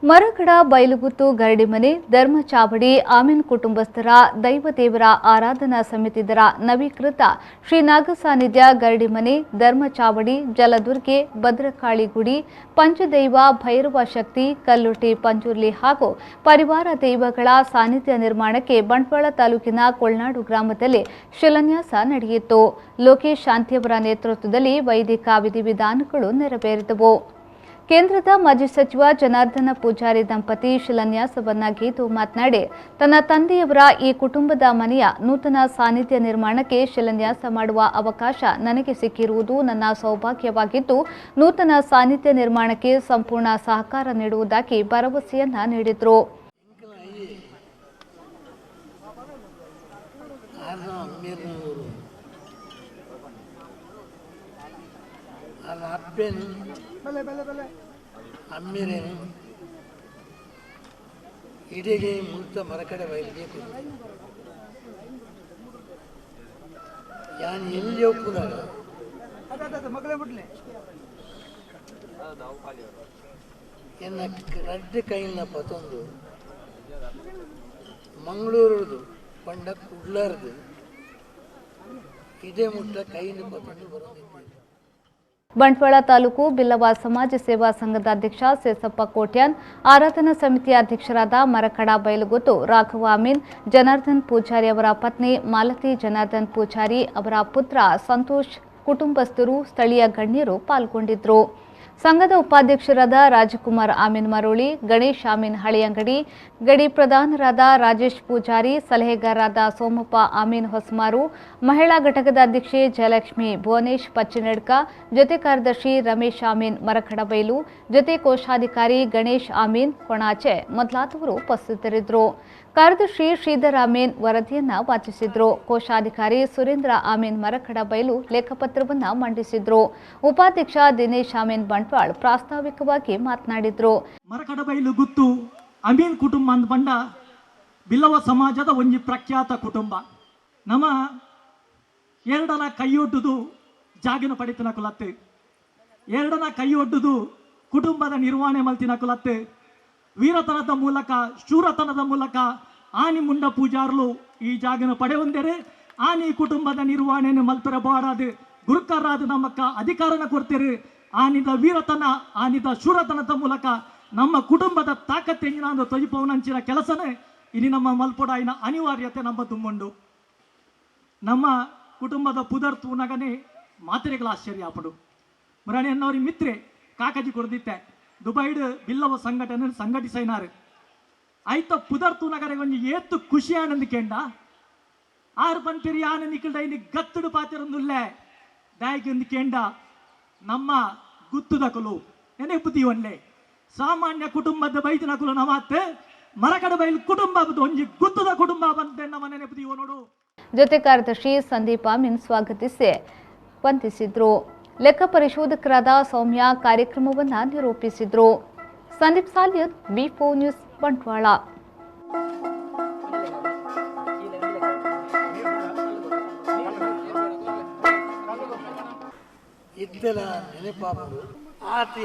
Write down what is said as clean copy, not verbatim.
ಮರಕಡ ಬೈಲುಗುತ್ತು ಗರಡಿಮನೆ ಧರ್ಮಚಾವಡಿ ಆಮೀನ್ ಕುಟುಂಬಸ್ಥರ ದೈವದೇವರ ಆರಾಧನಾ ಸಮಿತಿದರ ನವೀಕೃತ ಶ್ರೀ ನಾಗಸಾನ್ನಿಧ್ಯ ಗರಡಿಮನೆ ಧರ್ಮಚಾವಡಿ ಜಲದುರ್ಗೆ ಭದ್ರಕಾಳಿ ಗುಡಿ ಪಂಚದೈವ ಭೈರವ ಶಕ್ತಿ ಕಲ್ಲುಟ್ಟಿ ಪಂಜುರ್ಲಿ ಹಾಗೂ ಪರಿವಾರ ದೈವಗಳ ಸಾನ್ನಿಧ್ಯ ನಿರ್ಮಾಣಕ್ಕೆ ಬಂಟ್ವಾಳ ತಾಲೂಕಿನ ಕೊಳ್ನಾಡು ಗ್ರಾಮದಲ್ಲಿ ಶಿಲಾನ್ಯಾಸ ನಡೆಯಿತು. ಲೋಕೇಶ್ ಶಾಂತಿಯವರ ನೇತೃತ್ವದಲ್ಲಿ ವೈದಿಕ ವಿಧಿವಿಧಾನಗಳು ನೆರವೇರಿದವು. ಕೇಂದ್ರದ ಮಾಜಿ ಸಚಿವ ಜನಾರ್ದನ ಪೂಜಾರಿ ದಂಪತಿ ಶಿಲಾನ್ಯಾಸವನ್ನ ಗೀತು ಮಾತನಾಡಿ, ತನ್ನ ತಂದೆಯವರ ಈ ಕುಟುಂಬದ ಮನೆಯ ನೂತನ ಸಾನ್ನಿಧ್ಯ ನಿರ್ಮಾಣಕ್ಕೆ ಶಿಲಾನ್ಯಾಸ ಮಾಡುವ ಅವಕಾಶ ನನಗೆ ಸಿಕ್ಕಿರುವುದು ನನ್ನ ಸೌಭಾಗ್ಯವಾಗಿದ್ದು, ನೂತನ ಸಾನ್ನಿಧ್ಯ ನಿರ್ಮಾಣಕ್ಕೆ ಸಂಪೂರ್ಣ ಸಹಕಾರ ನೀಡುವುದಾಗಿ ಭರವಸೆಯನ್ನ ನೀಡಿದರು. ಅಮ್ಮಿರೇನು ಇಡೀ ಮುಲ್ತ ಮರಕಡೆ ಬಯಲಿಗೆ ಯಾನ್ ಎಲ್ಲಿ ಹೋಗ್ದಾಗ ಎನ್ನ ರಡ್ಡು ಕೈನ ಪತೊಂದು ಮಂಗಳೂರದು ಪಂಡ ಕುಡ್ಲಾರ್ದು ಇದೇ ಮುಟ್ಟ ಕೈನ ಪತೊಂದು ಬರೋದಿತ್ತು. ಬಂಟ್ವಾಳ ತಾಲೂಕು ಬಿಲ್ಲವ ಸಮಾಜ ಸೇವಾ ಸಂಘದ ಅಧ್ಯಕ್ಷ ಸೇಸಪ್ಪ ಕೋಟ್ಯಾನ್, ಆರಾಧನಾ ಸಮಿತಿಯ ಅಧ್ಯಕ್ಷರಾದ ಮರಕಡ ಬೈಲುಗುತ್ತು ರಾಘವ ಅಮೀನ್, ಜನಾರ್ದನ್ ಪೂಜಾರಿ ಅವರ ಪತ್ನಿ ಮಾಲತಿ ಜನಾರ್ದನ್ ಪೂಜಾರಿ ಅವರ ಪುತ್ರ ಸಂತೋಷ್, ಕುಟುಂಬಸ್ಥರು, ಸ್ಥಳೀಯ ಗಣ್ಯರು ಪಾಲ್ಗೊಂಡಿದ್ದರು. ಸಂಘದ ಉಪಾಧ್ಯಕ್ಷರಾದ ರಾಜಕುಮಾರ್ ಆಮೀನ್ ಮರೋಳಿ, ಗಣೇಶ್ ಆಮೀನ್ ಹಳೆಯಂಗಡಿ, ಗಡಿ ಪ್ರಧಾನರಾದ ರಾಜೇಶ್ ಪೂಜಾರಿ, ಸಲಹೆಗಾರರಾದ ಸೋಮಪ್ಪ ಆಮೀನ್ ಹೊಸಮಾರು, ಮಹಿಳಾ ಘಟಕದ ಅಧ್ಯಕ್ಷೆ ಜಯಲಕ್ಷ್ಮಿ ಭುವನೇಶ್ ಪಚ್ಚಿನಡ್ಕ, ಜೊತೆ ಕಾರ್ಯದರ್ಶಿ ರಮೇಶ್ ಆಮೀನ್ ಮರಕಡಬೈಲು, ಜೊತೆ ಕೋಶಾಧಿಕಾರಿ ಗಣೇಶ್ ಆಮೀನ್ ಕೊಣಾಚೆ ಮೊದಲಾದವರು ಉಪಸ್ಥಿತರಿದ್ದರು. ಕಾರ್ಯದರ್ಶಿ ಶ್ರೀಧರ್ ಆಮೀನ್ ವರದಿಯನ್ನ ವಾಚಿಸಿದರು. ಕೋಶಾಧಿಕಾರಿ ಸುರೇಂದ್ರ ಆಮೀನ್ ಮರಕಡಬೈಲು ಲೆಕ್ಕಪತ್ರವನ್ನ ಮಂಡಿಸಿದರು. ಉಪಾಧ್ಯಕ್ಷ ದಿನೇಶ್ ಆಮೀನ್ ಬಂಟ್ವಾಳ್ ಪ್ರಾಸ್ತಾವಿಕವಾಗಿ ಮಾತನಾಡಿದರು. ಮರಕಡಬೈಲು ಗುತ್ತು ಅಮೀನ್ ಕುಟುಂಬ ಅಂದ್ ಪಂಡ ಬಿಲ್ಲವ ಸಮಾಜದ ಒಂಜಿ ಪ್ರಖ್ಯಾತ ಕುಟುಂಬ. ನಮ್ಮ ಎರಡನ ಕೈಯೊಡ್ಡುದು ಜಾಗಿನ ಪಡಿತಿನ ಕುಲತ್ತೆ, ಎರಡನ ಕೈಯೊಡ್ಡುದು ಕುಟುಂಬದ ನಿರ್ವಹಣೆ ಮಲ್ತಿನ ಕುಲತ್ತೆ, ವೀರತನದ ಮೂಲಕ ಶೂರತನದ ಮೂಲಕ ಆನಿ ಮುಂಡ ಪೂಜಾರ್ಲು ಈ ಜಾಗನ ಪಡೆಯೊಂದರೆ ಆನಿ ಕುಟುಂಬದ ನಿರ್ವಹಣೆಯನ್ನು ಮಲ್ಪೆರ ಬಾಡಾದು ಗುರುಕರಾದ ನಮ್ಮಕ್ಕ ಅಧಿಕಾರನ ಕೊಡ್ತೀರಿ. ಆನಿದ ವೀರತನ ಆನಿದ ಶೂರತನದ ಮೂಲಕ ನಮ್ಮ ಕುಟುಂಬದ ತಾಕತ್ತೆಂಜಿನ ತೊಜಿಪವನಂಚಿನ ಕೆಲಸನೇ ಇನಿ ನಮ್ಮ ಮಲ್ಪೊಡಾಯಿನ ಅನಿವಾರ್ಯತೆ ನಮ್ಮ ತುಂಬುಂಡು. ನಮ್ಮ ಕುಟುಂಬದ ಪುದರ್ ತೂನಗನೆ ಮಾತೆರೆಗಳ ಆಶ್ಚರ್ಯ ಆಪಡು. ಮುರಾಣಿ ಅನ್ನವ್ರಿ ಮಿತ್ರೆ ಕಾಕಜಿ ಕೊಡ್ದಿತ್ತೆ ದುಬೈಡ್ ಬಿಲ್ಲವ ಸಂಘಟನೆ ಸಂಘಟಿಸೈನಾರು ಐತ ಪುದರ್ ತೂನಗರೆ ಒಂಜಿ ಏತ್ತು ಖುಷಿ ಆನಂದ ಕೆಂಡ ಆರು ಪನ್ಪಿರಿ ಆನ ನಿಕ್ಕಲ್ಡ ಇನಿ ಗತ್ತುಡು ಪಾತಿರೊಂದುಲ್ಲೆ ದಾಯಿಗೆ ಕೆಂಡ ನಮ್ಮ ಗುತ್ತುದಕಲು ನೆನೆಪುತಿ ಒನ್ಲೆ ಸಾಮಾನ್ಯ ಕುಟುಂಬದ ಬೈದಿನಕುಲು ನಮಾತ್ ಮರಕಡ ಬೈಲ್ ಕುಟುಂಬ ಒಂಜಿ ಗುತ್ತುದ ಕುಟುಂಬ ಬಂತೆ ನಮ್ಮ ನೆನೆಪುತಿ ನೋಡು. ಜೊತೆ ಕಾರ್ಯದರ್ಶಿ ಸಂದೀಪ್ ಅಮೀನ್ ಸ್ವಾಗತಿಸಿ ವಂದಿಸಿದ್ರು. ಲೆಕ್ಕ ಪರಿಶೋಧಕರಾದ ಸೌಮ್ಯ ಕಾರ್ಯಕ್ರಮವನ್ನು ನಿರೂಪಿಸಿದ್ರು. Sandeep Salian, V4 news, Bantwal. ಇತ್ತೆಲ ನೆನಪಾಪುಂಡು ಆತ.